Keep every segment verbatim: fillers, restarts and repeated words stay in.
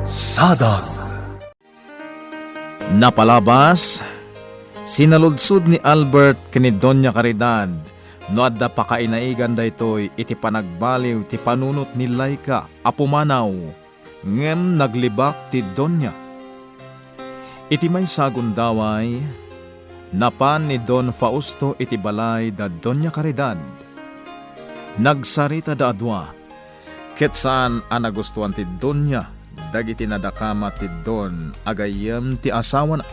Sadang. Napalabas, sinaludsod ni Albert ken ni Doña Caridad no adda pakainaigan daytoy iti panagbaliw ti panunot ni Laika a pumanaw, ngem naglibak ti Doña. Iti maysa a gundaway, napan ni Don Fausto iti balay da Doña Caridad. Nagsaritada a dua, ket saan a nagustuan ti Doña dagiti nadakama ti Don a gayyem ti asawana.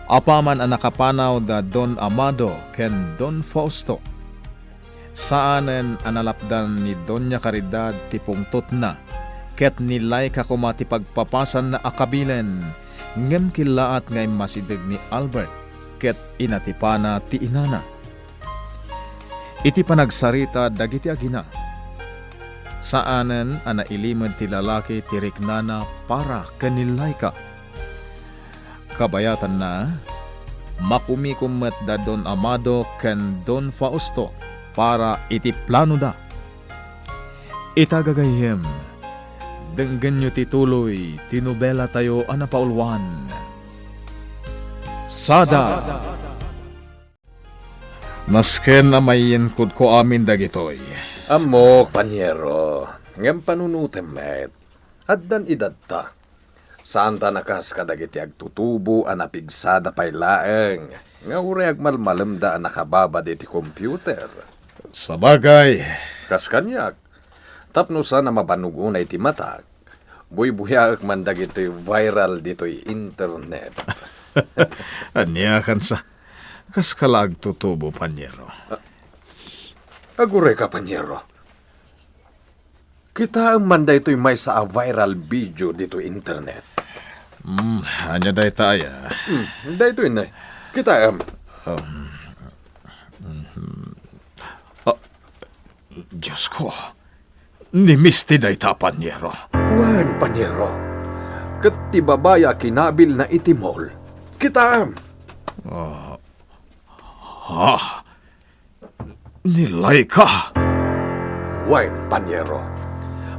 Apaman a nakapanaw da Don Amado ken Don Fausto, saanen a nalapdan ni Doña Caridad ti pungtotna, ket ni Laika koma ti pagpapasanna a kabilen, ngem kellaat nga immasideg ni Albert ket inatipana ti inana. Iti panagsarita dagiti agina, saanen a nailimed ti lalaki ti riknana para ken ni Laika. Kabayatanna, makumikom met da Don Amado ken Don Fausto para iti planoda. Ita gagayyem, denggenyo ti tuloy ti nobelatayo a napauluan. Sada. Nasken a maiyinkodko amin dagitoy. Ammok, paniero, ngem panunotem met. Addan edatta. Saanta a kas kadagiti agtutubo a napigsada pay laeng nga uray agmalmalemda a nakababad iti computer. Sabagay. Kas kaniak, tapno saan a mabannog unay ti matak, buybuyaek man dagitoy viral ditoy internet. Ania kansa? Kas ka la agtutubo, paniero. Agurayka, paniero. Kitaem man daytoy maysa a viral video ditoy internet. Hmm, ania dayta aya? Hmm, daytoy ne. Kitaem. Um, mhm. Ah, Diosko, ni Misty dayta, paniero. Wen, paniero. Ket ti babai a kinabilna iti mall. Kitaem. Ah, ha? Ni Laika? Wen, paniero.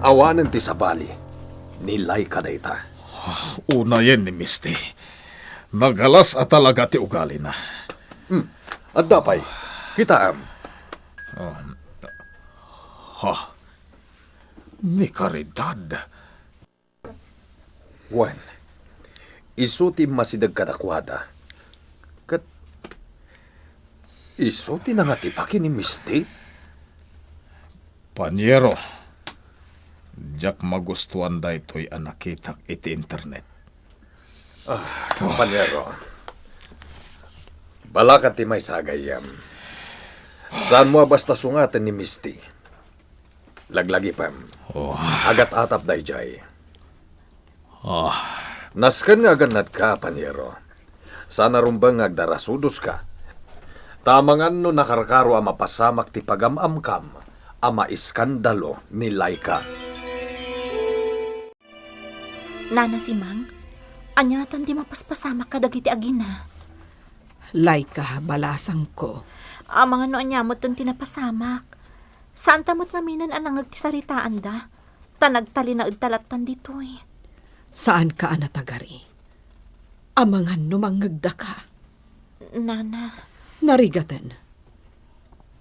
Awanen ti sabali. Ni Laika dayta. Ah, unayen ni Misty. Nagalas a talaga ti ugalina. Hmm. Adda pay. Kitaem. Um, ha? Ni Caridad? Wen, isu ti immasideg kadakuada. Ket isu ti nangatipa ken ni Misty? Paniero, diak magustuan daytoy a nakitak iti internet. Ah, paniero. Balaka ti maysa a gayyem. Saanmo a basta sungaten ni Misty. Laglagipem. Oh. Agat-atap daydiay. Ah. Nasken nga agannadka, paniero. Saan a rumbeng nga agdarasudoska. Ta amangan no nakarkaro a mapasamak ti pagam-amkam a maiskandalo ni Laika. Nana Simang, ania tan ti mapaspasamak kadagiti agina? Laika, balasangko. Amangan no ania metten ti napasamak. Saanta met ngaminen a nangngeg ti saritaanda, ta nagtalinaedta lattan ditoy. Saanka a natagari. Amangan no mangngegdaka. Nana. Narigaten.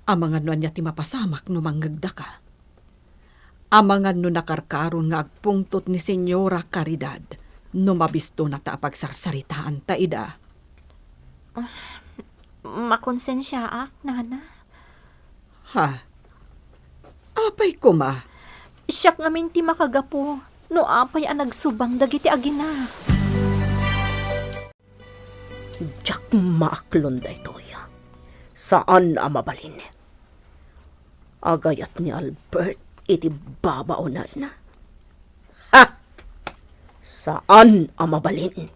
Amangan no ania ti mapasamak no mangngegdaka. Amangan no nakarkaron nga agpungtot ni Señora Caridad no mabistona ta a pagsarsaritaanta ida. Ah, makonsensiaak, Nana. Ha? Apay koma? Siak ngamin ti makagapu no apay a nagsubang dagiti agina. Diak maaklon daytoy. Saan a mabalin. Agayat ni Albert iti babaonanna. Ha! Saan a mabalin.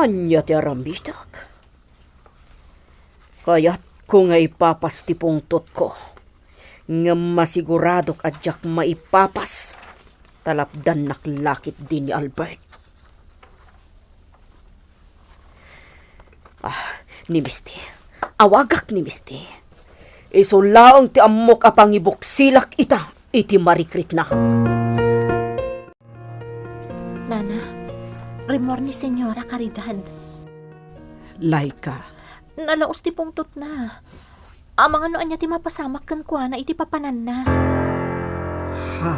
Ania ti aramidek? Kayatko nga ipapas ti pungtotko, ngem masiguradok a diak maipapas, ta lapdannak la ketdi ni Albert. Ah, ni Misty. Awagak ni Misty. Isu laeng ti ammok a pangibuksilak ita iti marikriknak. Nana, rimmuar ni Señora Caridad. Laika. Nalaos ti pungtotna. Amangan no ania ti mapasamak kenkuana iti papananna. Ha?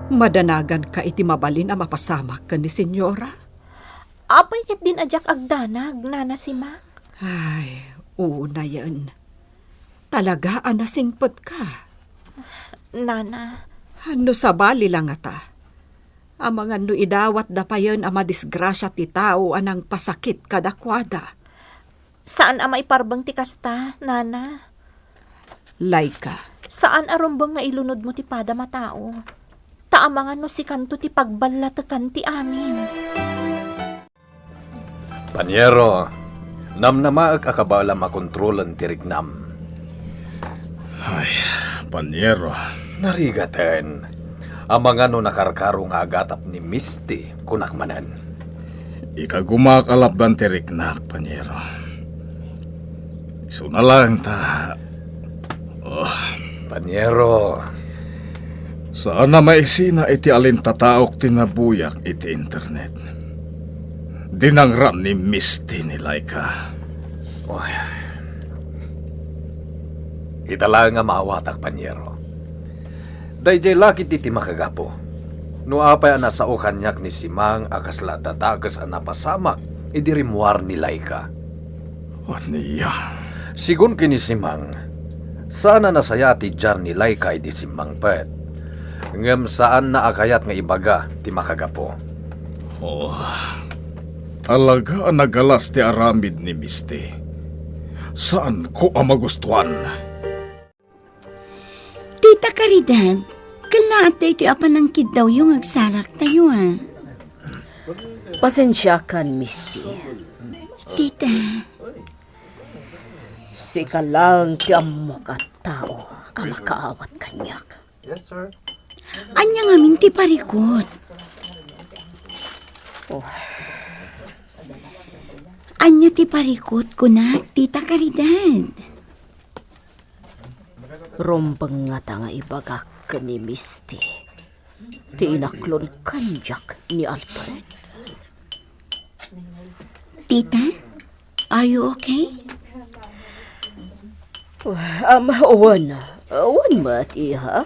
Madanaganka iti mabalin a mapasamak ken ni Señora? Apay ket din a diak agdanag, Nana Simang? Ay, unayen. Talaga a nasingpetka. Nana. No sabali la ngata, amangan no idawatda payen a madisgrasia ti tao a nangpasakit kadakuada. Saan a maiparbeng ti kasta, Nana. Laika. Saan a rumbeng nga ilunodmo ti padam a tao. Ta amangan no sikanto ti pagballatekan ti amin. Paniero, namnamaek a kabaelam a kontrolen ti riknam. Ay, Paniero. Narigaten. Amangan no nakarkaro nga agatap ni Misty, kunak manen. Ikagumak a lapdan ti riknak, Paniero. Isuna laeng ta. Oh. Paniero. Saan a maisina iti alintataok ti nabuyak iti internet. Dinangra ni Misty ni Laika. Oy. Ita laeng a maawatak, Paniero. Daydiay la ketdi ti makagapu. No apay a nasao kaniak ni Simang a kasla dakes a napasamak idi rimmuar ni Laika. Ania? Sigun ken ni Simang, saan a nasayaat ti diar ni Laika idi simmangpet. Ngem saanna a kayat nga ibaga ti makagapu. Oh, talaga a nagalas ti aramid ni Misty. Saanko a magustuan. Tita Caridad, kellaat daytoy a panangkiddawyo nga agsaraktayo, a. Pasensiakan, Misty. Tita. Sika laeng ti ammok a tao a makaawat kaniak. Ania ngamin ti parikut? Oh. Ania ti parikut, kunak, Tita Caridad? Rumbeng ngata nga ibagak ken ni Misty ti inaklon kaniak ni Albert. Tita, are you okay? Um, wen, wen met, iha.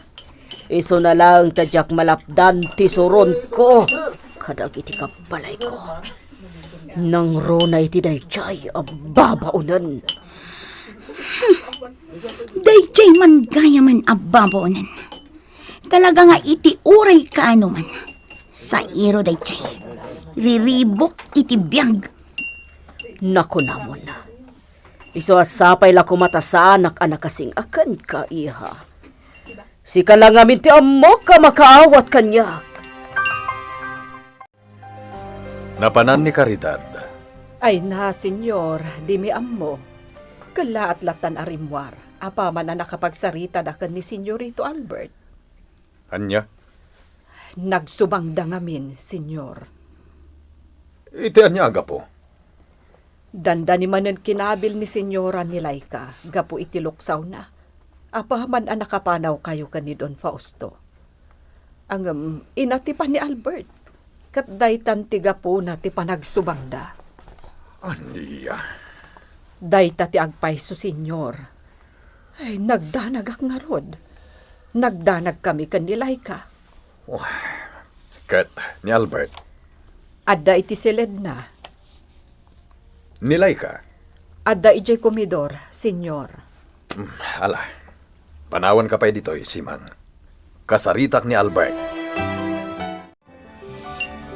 Isuna laeng ta diak malapdan ti suronko kadagiti kabbalayko. Nangruna iti daydiay a babaonen. Daydiay man gayamen a babaonen. Talaga nga iti uray kaano man. Sairo daydiay. Riribuk iti biag. Nakunamon. Isu a sapay la koma ta saanak a nakasing-a kenka, iha. Sika la ngamin ti ammok a makaawat kaniak. Napanan ni Caridad. Ay na, Señor, dimi ammo. Kellaat lattan a rimmuar, apaman a nakapagsaritada ken ni Señorito Albert. Ania? Nagsubangda ngamin, Señor. Iti ania a gapu? Dandani manen kinabil ni Señora ni Laika gapu iti luksawna. Apaman a nakapanawkayo ken ni Don Fausto. Ngem inatipan ni Albert, ket daytan ti gapuna ti panagsubangda. Ania? Dayta ti agpayso, Señor. Ay, nagdanagak ngarud. Nagdanagkami ken ni Laika. Oh, ket ni Albert? Adda iti siledna. Ni Laika? Adda idiay komedor, Señor. Mm, ala. Panawanka pay ditoy, Simang. Kasaritak ni Albert.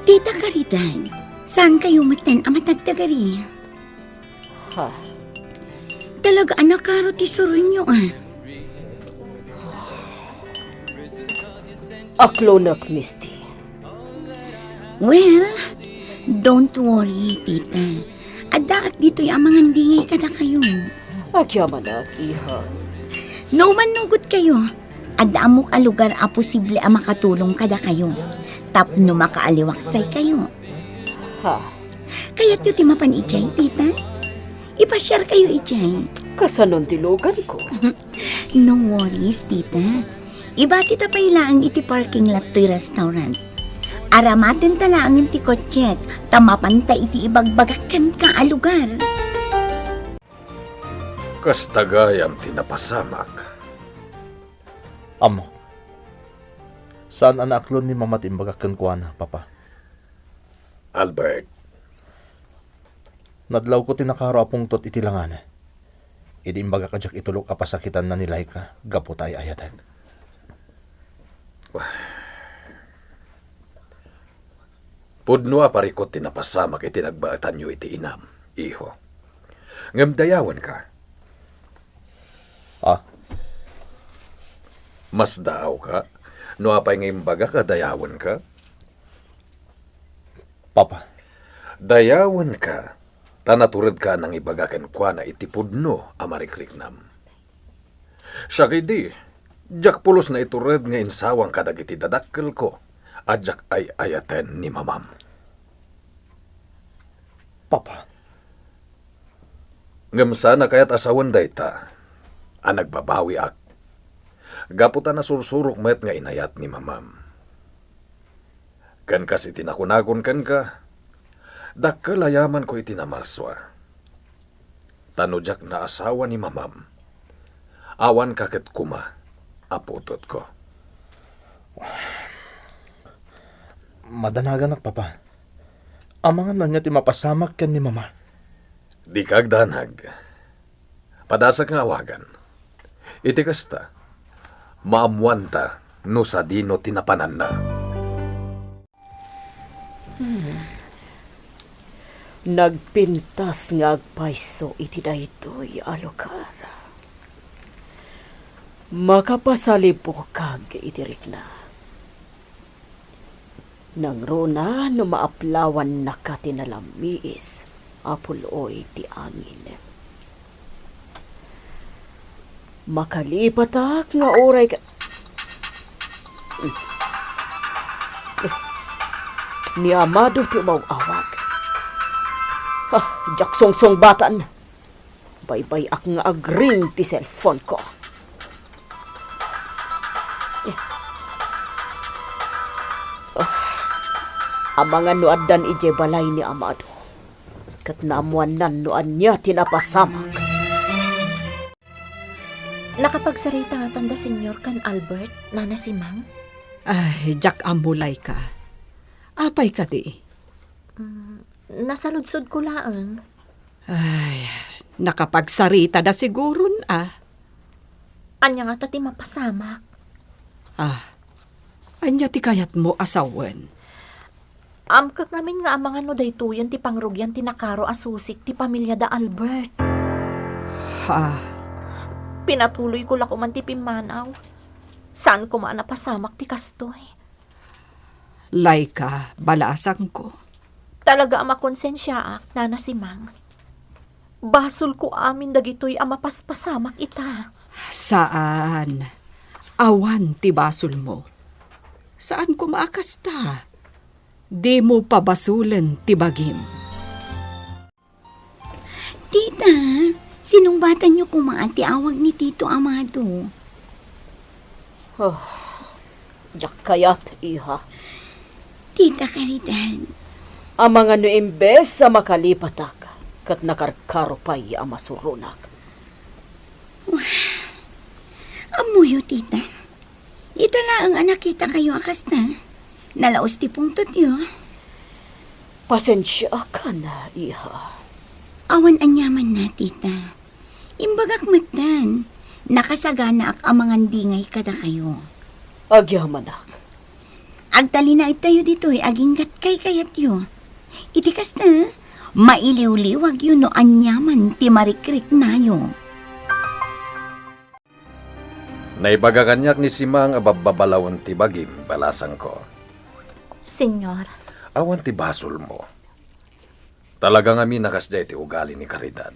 Tita Caridad, saankayo metten a matagtagari? Ha? Talaga a nakaro ti suronyo, a. Aklonek, Misty. Well, don't worry, tita. Addaak ditoy a mangandingay kadakayo. Agyamanak, iha. No mannugotkayo, adda ammok a lugar a posible a makatulong kadakayo tapno makaaliwaksaykayo. Ha? Kayatyo ti mapan idiay, tita? Ipasiarkayo idiay. Kasanon ti luganko? No worries, tita. Ibati ta pay laeng iti parking lot toy restaurant. Aramaten ta laeng ti kotsek, ta mapanta iti ibagbagak kenka a lugar. Kasta gayam ti napasamak. Ammok. Saan a naaklon ni Mama ti imbagak kenkuana, Papa. Albert. Nadlawko ti nakaro a pungtot iti langana. Idi imbagak a diak itulok a pasakitanna ni Laika gapu ta ay-ayatek. Pudno a parikut ti napasamak iti nagbaetanyo iti inam, iho. Ngem dayawenka. Ah? Masdaawka no apay nga imbagak a dayawenka? Papa. Dayawenka, ta naturedka a nangibaga kenkuana iti pudno a marikriknam. Siak idi, diak pulos naitured nga insawang kadagiti dadakkelko a diak ay-ayaten ni Mamam. Papa. Ngem saan a kayat a sawen dayta a nagbabawiak, gapu ta nasursurok met nga inayat ni Mamam. Ken kas iti nakunakon kenka, dakkel a yamanko iti namarsua. Ta no diak naasawa ni Mamam, awanka ket koma a putotko. Madanaganak, Papa. Amangan ania ti mapasamak ken ni Mama? Dika agdanag. Padasek nga awagan. Iti kasta, maammoanta no sadino ti napananna. Hmm. Nagpintas nga agpayso iti daytoy a lugar. Makapasalibukag iti rikna. Nangruna no maaplawannaka ti nalamiis a pul-oy ti angin. Makalipatak nga uray ka, ni Amado ti umaw-awag. Ah, diak sungsungbatan. Baybay-ak nga agring ti cellphone-ko. Ah, amangan no addan idiay balay ni Amado. Ket naammoannan no ania ti napasamak. Nakapagsarita ngatan da Señor ken Albert, Nana Simang? Ay, diak ammo, Laika. Apay kadi? Mm, nasaludsodko laeng. Ay, nakapagsarita da siguron, a. Ania ngata ti mapasamak? Ah, ania ti kayatmo a sawen? Amkek ngamin nga amangan no daytoyen ti pangrugian ti nakaro a susik ti pamiliada Albert. Ha? Pinatuloyko la koman ti pimmanaw. Saan koma a napasamak ti kastoy. Laika, balasangko. Talaga a makonsensiaak, Nana Simang. Basolko amin dagitoy a mapaspasamak ita. Saan. Awan ti basolmo. Saan koma a kasta. Dimo pabasolen ti bagim. Tita, sinungbatanyo koma ti awag ni Tito Amado. Oh, diak kayat, iha. Tita Caridad. Amangan no imbes a makalipatak, ket nakarkaro pay a masuronak. Wah, ammoyo, tita. Ita laeng a nakitakayo a kasta, nalaos ti pungtotyo. Pasensiaakan, iha. Awan aniamanna, tita. Imbagak metten, nakasaganaak a mangandingay kadakayo. Agyamanak. Agtalinaedtayo ditoy aginggat kaykayatyo. Iti kasta, mailiwliwagyo no aniaman ti marikriknayo. Naibaga kaniak ni Simang a babbabalawen ti bagim, balasangko. Señor. Awan ti basolmo. Talaga ngamin a kasdiay ti ugali ni Caridad.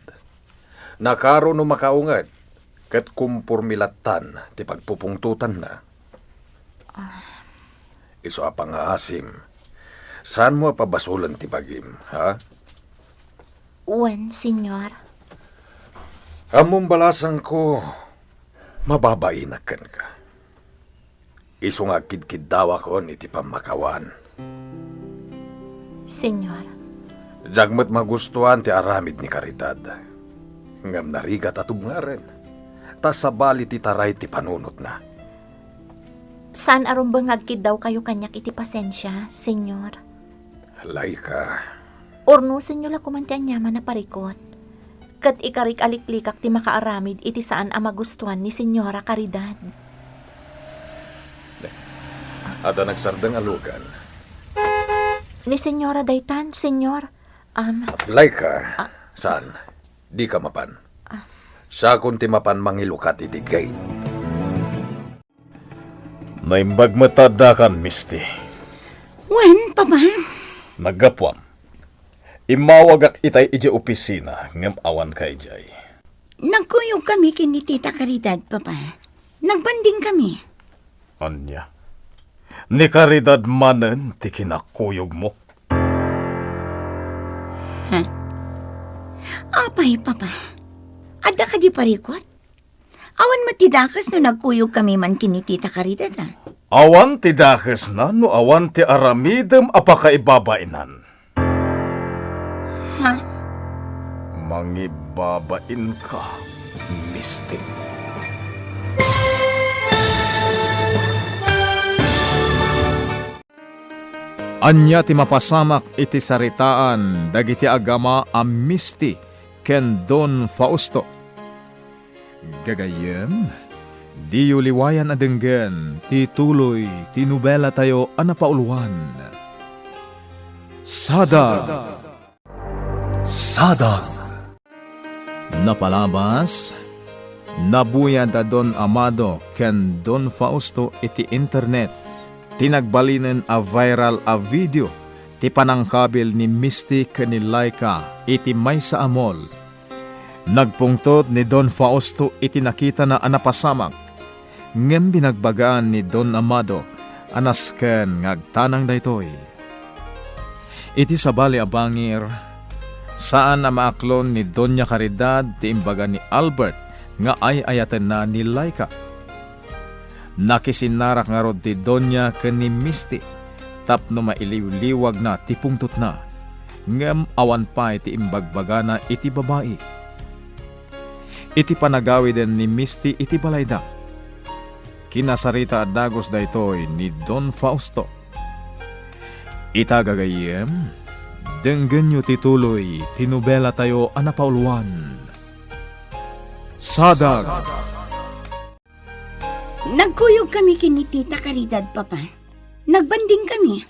Nakaro no makaunget, ket kumporme lattan ti pagpupungtotanna. Ah. Isu a pangngaasim, saanmo a pabasolen ti bagim, ha? Wen, Señor. Ammom balasangko, mababainak kenka. Isu nga agkidkiddawakon iti pammakawan. Señor. Diak met magustuan ti aramid ni Caridad. Ngem narigat a tubngaren, ta sabali ti taray ti panunotna. Saan a rumbeng nga agkiddawkayo kaniak iti pasensia, Señor. Laika. Urnosenyo la koman ti aniaman a parikut. Ket ikarik a liklikak ti makaaramid iti saan a magustuan ni Señora Caridad. Adda nagsardeng a lugan. Ni Señora daytan, Señor. Am, Laika, Ah. Saan? Dika mapan. Ah. Siakon ti mapan mangilukat iti gate. Naimbag met ta addakan, Misty. Wen, Papa? Naggapuam. Immawagak itay idiay opisina, ngem awanka idiay. Nagkuyogkami ken ni Tita Caridad, Papa. Nagbandingkami. Ania? Ni Caridad manen ti kinakuyogmo? Ha? Apay, Papa? Adda kadi parikut? Awan met ti dakes no nagkuyogkami man ken ni Tita Caridad, a? Awan ti dakesna no awan ti aramidem a pakaibabainan. Ha? Mangibabainka, Misty. Ania ti mapasamak iti saritaan dagiti agama a Misty ken Don Fausto? Gagayyem, diyo liwayan a denggen ti tuloy ti nobelatayo a napauluan, Sadag. Sadag. Napalabas, nabuya da Don Amado ken Don Fausto iti internet ti nagbalinen a viral a video ti panangkabil ni Misty ken ni Laika iti maysa a mall. Nagpungtot ni Don Fausto iti nakitana a napasamak, ngem binagbagaan ni Don Amado a nasken nga agtanang daytoy. Iti sabali a bangir, saan a maaklon ni Doña Caridad ti imbaga ni Albert nga ay-ayatenna ni Laika. Nakisinnarak ngarud ti Doña ken ni Misty tapno mailiwliwagna ti pungtotna, ngem awan pay ti imbagbagana iti babai. Iti panagawiden ni Misty iti balayda, kinasarita a dagus daytoy ni Don Fausto. Ita, gagayyem, denggenyo ti tuloy ti nobelatayo a napauluan, Sadag. Nagkuyogkami ken ni Tita Caridad, Papa. Nagbandingkami.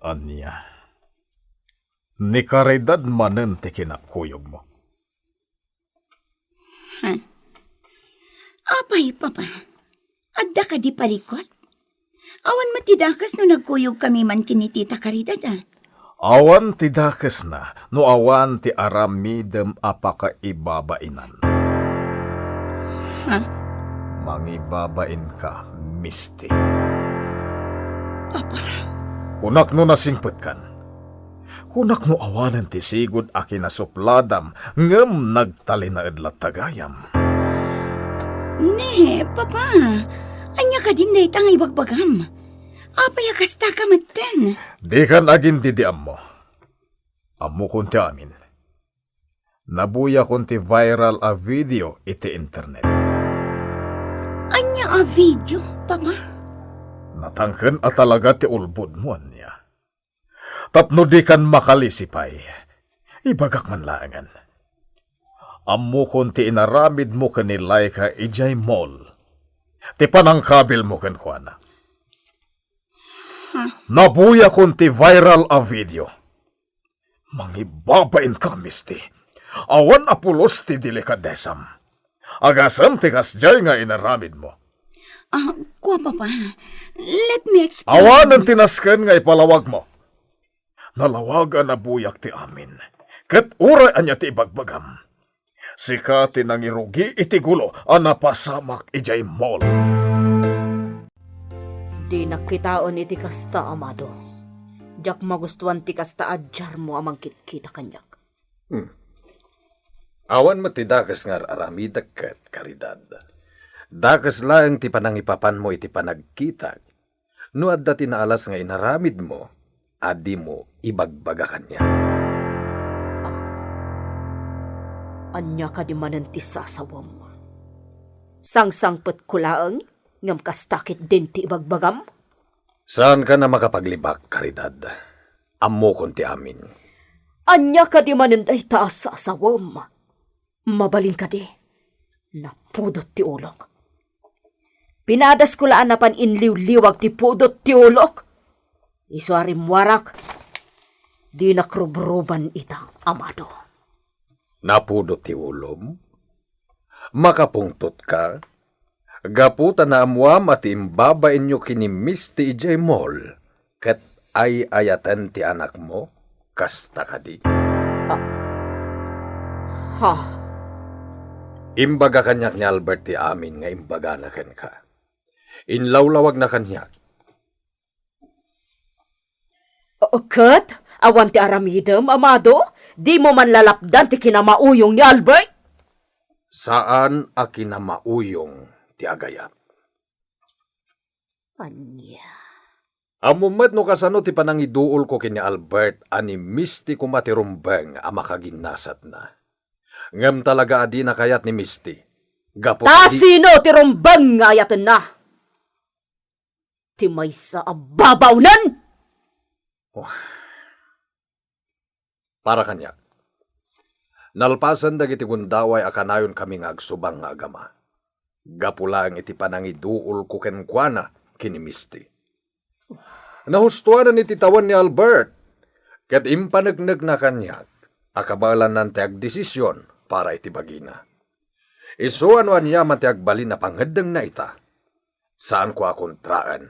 Ania? Ni Caridad manen ti kinakuyogmo? Ha? Apay, Papa? Adda kadi parikut? Awan met ti dakes no nagkuyogkami man ken ni Tita Caridad, a? Awan ti dakesna no awan ti aramidem a pakaibabainan. Ha? Mangibabainka, Misty. Papa. Kunak no nasingpetkan. Kunak no awanen ti sigud a kinasupladam ngem nagtalinaed latta gayam. Ne, Papa. Ania kadin dayta nga ibagbagam? Apay a kasta ka metten? Dikan agin-idi ammo. Ammokon ti amin. Nabuyakon ti viral a video iti internet. Ania a video, Papa? Natangken a talaga ti ulbodmo, ania? Tapno dikan makalisi pay, ibagak man laengen. Ammokon ti inaramidmo ken ni Laika idiay mall. Ti panangkabilmo kenkuana. Nabuyakon ti viral a video. Mangibabainka, Misty. Awan a pulos ti delikadesam. Agasem ti kasdiay nga inaramidmo. Ah, kua, Papa. Let me explain. Awanen ti nasken nga ipalawagmo. Nalawagan a buyak ti amin. Ket uray ania ti ibagbagam, sika ti nangirugi iti gulo a napasamak idiay mall. Dinak kitaen iti kasta, Amado. Diak magustuan ti kasta a diarmo a mangkitkita kaniak. Hmm. Awan met ti dakes nga ar-aramidek ket, Caridad. Dakes laeng ti panangipapanmo iti panagkitak. No adda ti naalas nga inaramidmo, a dimo ibagbaga kaniak. Ah, ania kadi manen ti sasawem? Sangsangpetko laeng, ngem kasta ketdin ti ibagbagam? Saankan a makapaglibak, Caridad. Ammokon ti amin. Ania kadi manen dayta a sasawem? Mabalin kadi, napudot ti ulok. Pinadasko la a napan inliwliwag ti pudot ti ulok. Isu a rimmuarak, dinak rubruban ita, Amado. Napudot ti ulom? Makapungtotka? Gapu ta naammoam a ti imbabainyo ken ni Misty idiay mall ket ay-ayaten ti anakmo, kasta kadi? Ah. Ha? Imbaga kaniak ni Albert ti amin nga imbagana kenka. Inlawlawagna kaniak. O, ket awan ti aramidem, Amado? Dimo man lalapdan ti kinamauyong ni Albert? Saan a kinamauyong ti agayat. Ania? Ammom met no kasano ti panangiduolko ken ni Albert a ni Misty koma ti rumbeng a makaginnasatna. Ngem talaga a dina kayat ni Misty. Gapu ta kadi sino ti rumbeng nga ayatenna? Ti maysa a babaonen! Oh. Para kaniak, nalpasen dagiti gundaway a kanayonkami nga agsubang nga agama, gapu laeng iti panangiduolko kenkuana ken ni Misty. Nahustoanan iti tawen ni Albert, ket impaneknekna kaniak a kabaelannan ti agdesision para iti bagina. Isu a no aniaman ti agbalin a pangeddengna ita, saanko a kontraen,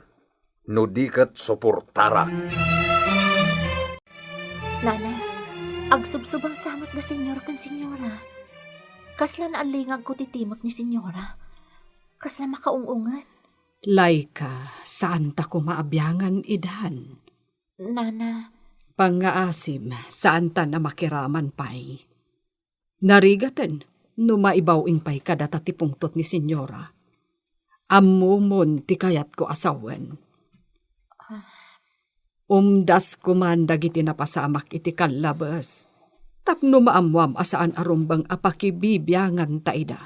no di ket suportarak. Nana, agsubsubang sa met nga senyor ken senyora. Kasla naallingagko ti timek ni senyora. Kasla makaung-unget. Laika, saanta koma a biangan, Idan. Nana. Pangngaasim, saantan a makiraman pay. Narigaten no maibaw-ing pay kadata ti pungtot ni senyora. Ammomon ti kayatko a sawen. Ah. Umdasko man dagiti napasamak iti kallabes tapno maammoam a saan a rumbeng a pakibibianganta ida.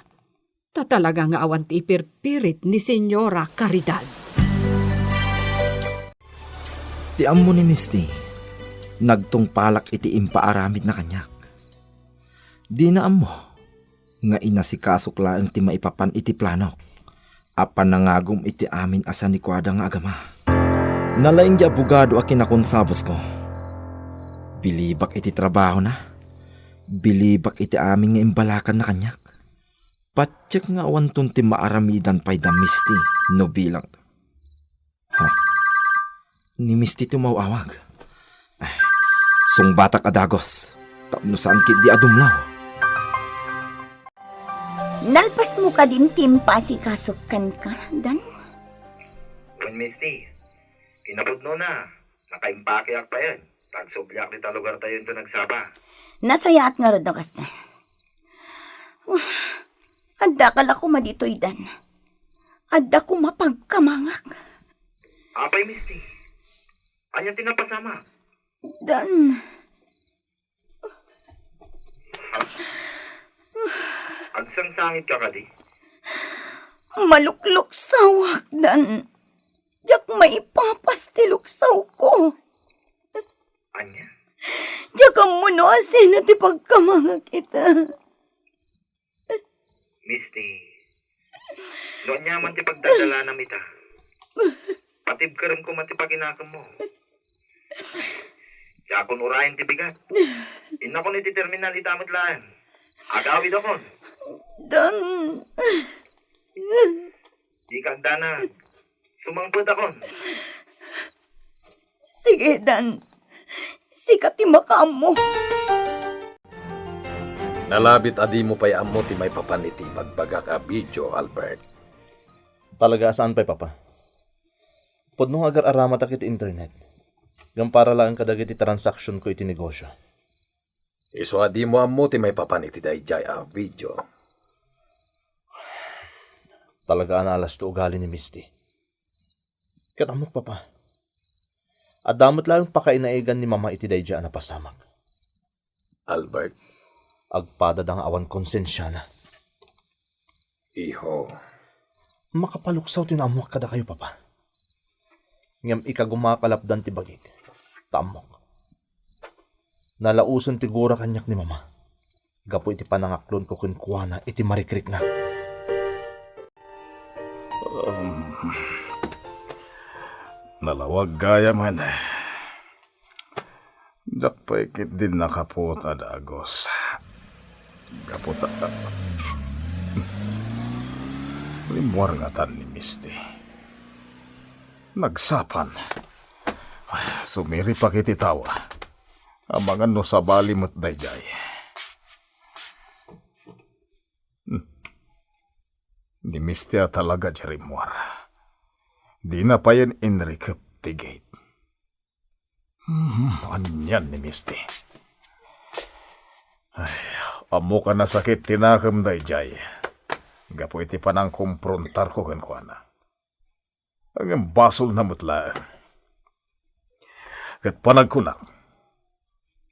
Ta talaga nga awan ti ipirpirit ni Senyora Caridad. Ti ammo ni Misty, nagtungpalak iti impaaramidna kaniak. Dina ammo nga inasikasok laeng ti maipapan iti planok a panangagum iti amin a sanikuada nga agama. Nalaing ti abogado a kinakonsabosko. Bilibak iti trabahona. Bilibak iti amin nga imbalakanna kaniak. Patiek nga awanton ti maaramidan pay da Misty no bilang. Ha? Ni Misty ti umaw-awag. Ay, sungbatak a dagos tapno saan ketdi a dumlaw. Nalpasmo kadin ti impasikasok kenka, Dan? Wen, Misty. Kinapudnona, nakaimpakiak payen. Agsubliak dita lugartayo inton nagsaba. Nasayaat ngarud no kasta. Wah, adda ka la koma ditoy, Dan. Adda koma pagkamangak. Apay, Misty? Ania ti napasamak? Dan. Agsangsangitka kadi? Malukluksawak, Dan. Diak maipapas ti luksawko. Ania? Diak ammo no asino ti pagkamangak ita. Misty, no aniaman ti pagdadalanam ita, patibkerem koma ti pakinakemmo. Diakon urayen ti bigat. Innakon iti terminal ita met laeng. Agawidakon. Dan. Dika agdanag. Sumangpetakon. Sige, Dan. Sika ti makaammo. Nalabit a dimo pay ammo ti maipapan iti ibagbagak a video, Albert. Talaga a saan pay, Papa. Pudno nga agar-aramatak iti internet. Ngem para laeng kadagiti transaksionko iti negosio. Isu a dimo ammo ti maipapan iti daydiay a video. Talaga a naalas ti ugali ni Misty. Ket ammok, Papa, adda met laeng pakainaigan ni Mama iti daydiay a napasamak. Albert. Agpadada nga awan konsensiana. Iho. Makapaluksaw ti naammoak kadakayo, Papa. Ngem ikagumaka lapdan ti bagik, ta ammok. Nalaosen ti gura kaniak ni Mama gapu iti panangaklonko kenkuana iti marikriknak. Um, nalawag gayam. Diak pay ketdi nakapuot a dagus. Gapu ta, rimmuar ngatan ni Misty. Nagsapan. Sumiripak iti tawa. Amangan no sabali met daydiay. Hmm. Ni Misty a talaga ti rimmuar. Dina payen inrikep ti gate. Hmm, anian ni Misty? Ay, ammok a nasakit ti nakem daydiay gapu iti panangkomprontarko kenkuana. Ngem basolna met laeng. Ket panagkunak,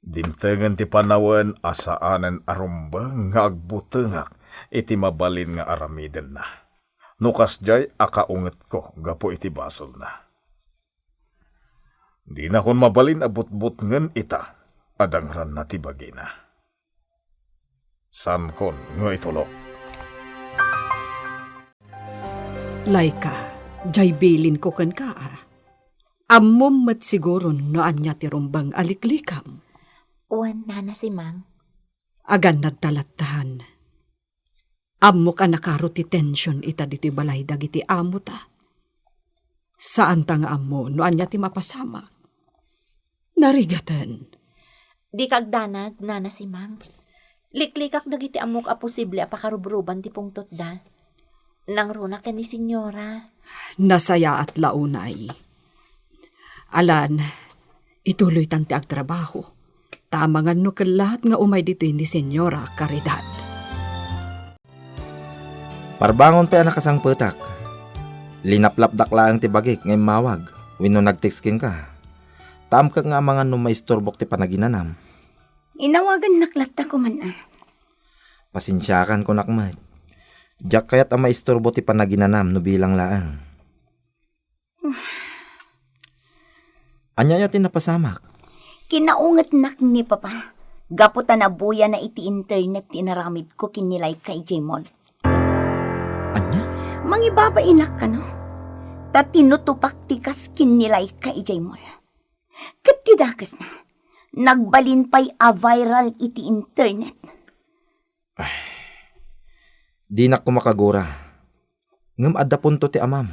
dimtengen ti panawen a saanen a rumbeng nga agbutengak iti mabalin nga aramidenna, no kasdiay a kaungetko gapu iti basolna. Dinakon mabalin a butbutngen ita a dangranna ti bagina. Saankon nga itulok. Laika, diay bilinko kenka, a. Ammom met siguron no ania ti rumbeng a liklikam. Wen, Nana Simang. Agannadta lattan. Ammok a nakaro ti tension ita ditoy balay dagiti amota. Saanta nga ammo no ania ti mapasamak. Narigaten. Dika agdanag, Nana Simang. Liklikak dagiti ammok a posible a pakarubruban ti pungtotda. Nangruna ken ni Senyora. Nasayaat la unay. Alan, ituloytan ti agtrabaho. Ta amangan no kellaat nga umay ditoy ni Senyora Caridad. Parbangon pay a nakasangpetak. Linaplapdak laeng ti bagik nga immawag wenno nag-text kenka. Ta amkek nga amangan no maisturbok ti panaginanam. Inawagannak latta koman, a. Pasensiakan, kunak met. Diak kayat a maisturbo ti panaginanam no bilang laeng. Ania aya ti napasamak? Kinaungetnak ni Papa gapu ta nabuyana iti internet ti inaramidko ken ni Laika idiay mall. Ania? Mangibabainak kano? Ta tinutupak ti kas ken ni Laika idiay mall. Ket ti dakesna, nagbalin pay a viral iti internet. Dinak koma kagura. Ngem adda punto ti amam.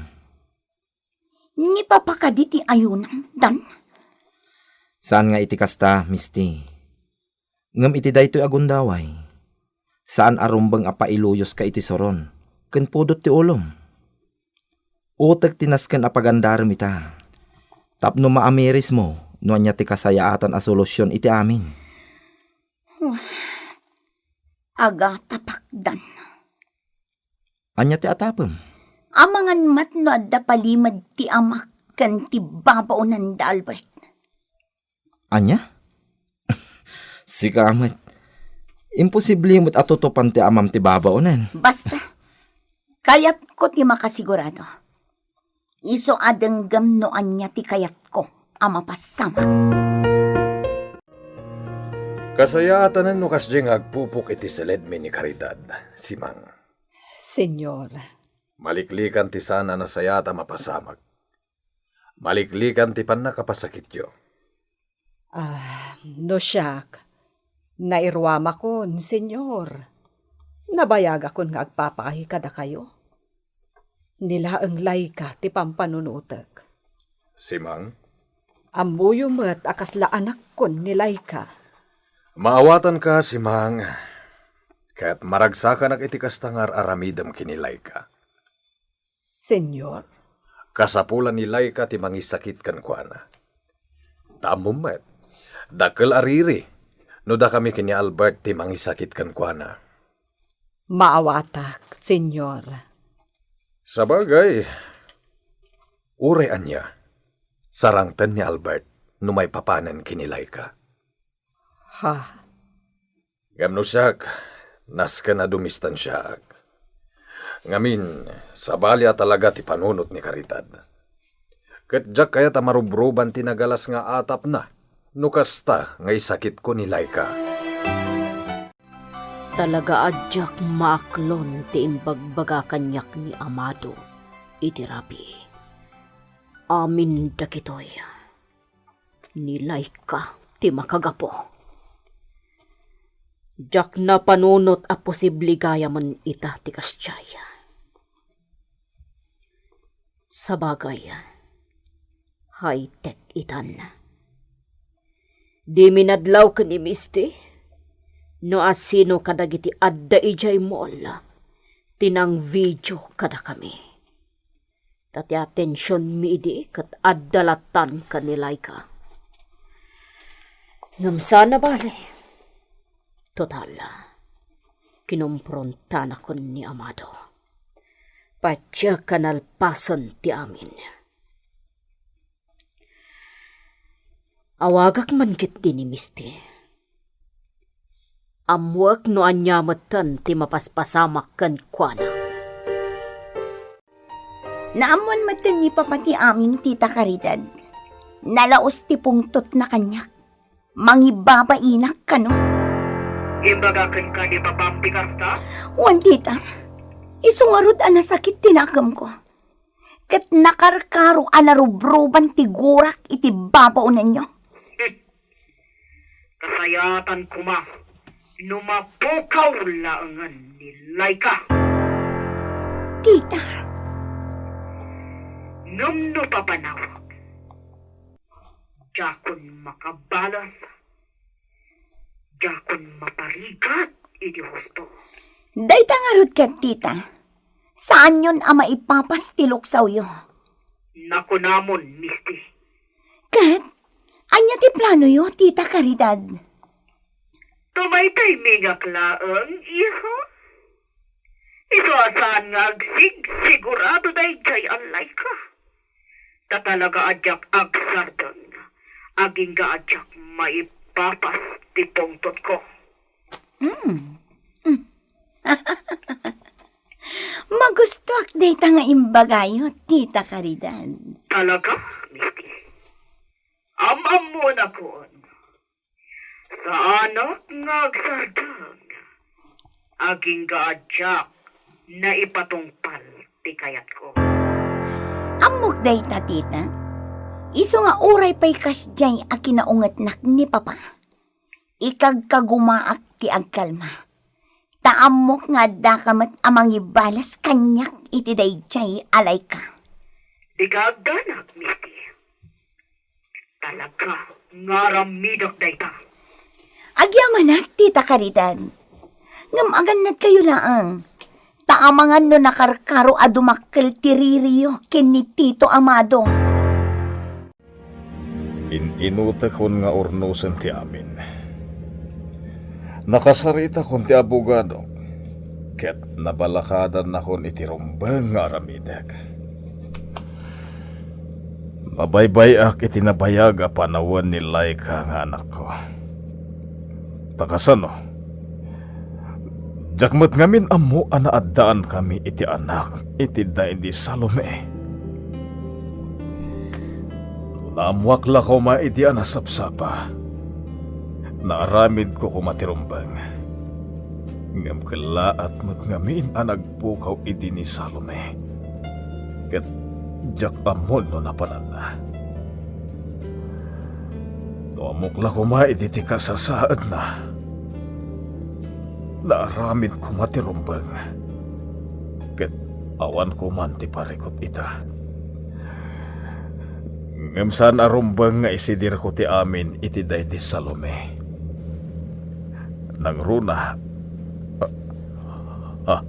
Ni Papa kadi ti ayunam, Dan? Saan nga iti kasta, Misti. Ngem iti daytoy a gundaway, saan a rumbeng a pailuyoska iti suron ken pudot ti ulom. Utek ti nasken a pagandarem ita, tapno maamirismo no ania ti kasayaatan a solusion iti amin. Agatapak, Dan. Ania ti atapem? Amangan met no adda palimed ti amak ken ti babaonen da Albert. Ania? Sika met. Imposible met a tutupan ti amam ti babaonen. Basta, kayatko ti makasigurado. Isu a denggem no ania ti kayatko a mapasamak. Kasayaatanen no kasdiay nga agpupok iti seledmi ni Caridad, Simang. Señor. Maliklikan ti saan a nasayaat a mapasamak. Maliklikan ti pannakapasakityo. Ah, no siak, nairuamakon, Señor. Nabayagakon nga agpapaahi kadakayo. Ni laeng Laika ti pampanunutek. Simang? Ammoyo met a kasla anakkon ni Laika. Maawatanka, Simang. Ket maragsakanak iti kasta nga ar-aramidem ken ni Laika. Señor? Kasapulan ni Laika ti mangisakit kenkuana. Ta ammom met, dakkel a riri, no dakami ken ni Albert ti mangisakit kenkuana. Maawatak, Señor. Sabagay, uray ania, sarangten ni Albert no maipapanen ken ni Laika. Ha? Ngem no siak, nasken a dumistansiaak. Ngamin, sabali a talaga ti panunot ni Caridad. Ket diak kayat a marubruban ti nagalas nga atapna no kasta nga isakitko ni Laika. Talaga a diak maaklon ti imbagbaga kaniak ni Amado iti rabii. Amin dagitoy, ni Laika ti makagapu. Diak napanunot a posible gayamen ita ti kasdiay. Sabagay, high-tech itan. Dimi nadlaw ken ni Misty no asino kadagiti adda idiay mall ti nangvideo kadakami. Ta ti atensionmi idi ket adda lattan ken ni Laika. Ngem saan a bale. Total, kinomprontanakon ni Amado. Patiek a nalpasen ti amin. Awagak man ketdi ni Misty. Ammoek no ania metten ti mapaspasamak kenkuana. Naammoan metten ni Papa ti amin, Tita Caridad. Nalaus ti pungtotna kaniak. Mangibabainak kano. Imbaga kenka ni Papam ti kasta? Wen, Tita. Isu ngarud a nasakit ti nakemko. Ket nakarkaro a narubruban ti gurak iti babaonenyo. Kasayatan koma no mapukaw laengen ni Laika. Tita. Ngem no papanawak, diakon makabalas, diakon maparigat iti husto. Dayta ngarud ket, Tita, saanyon a maipapas ti luksawyo. Nakunamon, Misty. Ket, ania ti planoyo, Tita Caridad? Tumaytaymingak laeng, iha. Isu a saan nga agsigsigurado daydiay a Laika. Ta talaga a diak agsardeng, agingga a diak maipapas ti pungtotko. Hmm. Magustoak dayta nga imbagayo, Tita Caridad. Talaga, Misty? Am-ammonakon. Saanak nga agsardeng. Agingga a diak naipatungpal ti kayatko. Ammok dayta, Tita. Isu nga uray pay kasdiay a kinaungetnak ni Papa, ikagkagumaak ti agkalma. Ta ammok nga addaka met a mangibalas kaniak iti daydiay a Laika. Dika agdanag, Misty. Talaga nga aramidek dayta. Agyamanak, Tita Caridad. Ngem agannadkayo laeng. Ta amangan no nakarkaro a dumakkel ti ririyo ken ni Tito Amado. In-inutekon nga urnosen ti amin. Nakasaritakon ti abogadok, ket nabalakadannakon iti rumbeng nga aramidek. Mabaybay-ak iti nabayag a panawen ni Laika nga anakko. Ta kasano? Diak met ngamin ammo a naaddaankami iti anak iti daydi Salome. No naammoak la koma idi a nasapsapa, naaramidko koma ti rumbeng. Ngem kellaat met ngamin a nagpukaw idi ni Salome. Ket diak ammo no napananna. No ammok la koma idi ti kasasaadna, naaramid koma ti rumbeng, ket awan koman ti parikut ita. Ngem saan a rumbeng nga isidirko ti amin iti daydi Salome. Nangruna, ah, ah,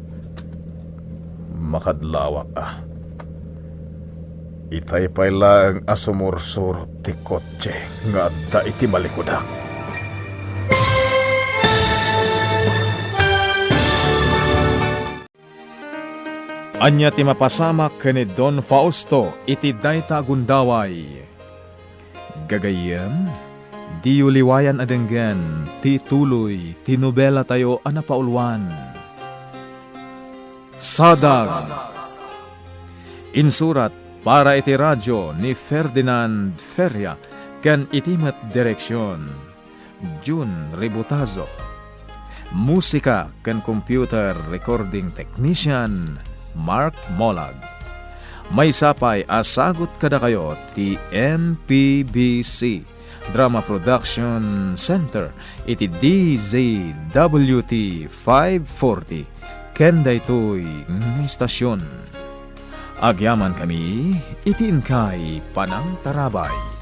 makadlawak a. Itay pay laeng a sumursurot ti kotse nga adda iti malikudak. Ania ti mapasamak ken ni Don Fausto iti dayta a gundaway? Gagayyem, diyo liwayan a denggen ti tuloy ti nobelatayo a napauluan. Sadag. Insurat para iti radio ni Ferdinand Feria ken iti met direksion, Jun Ributazo. Musika ken computer recording technician, Mark Molag. Maysa pay a sagut kadakayo ti M P B C Drama Production Center iti D Z W T five forty ken daytoy nga istasyon. Agyamankami iti inkay panangtarabay.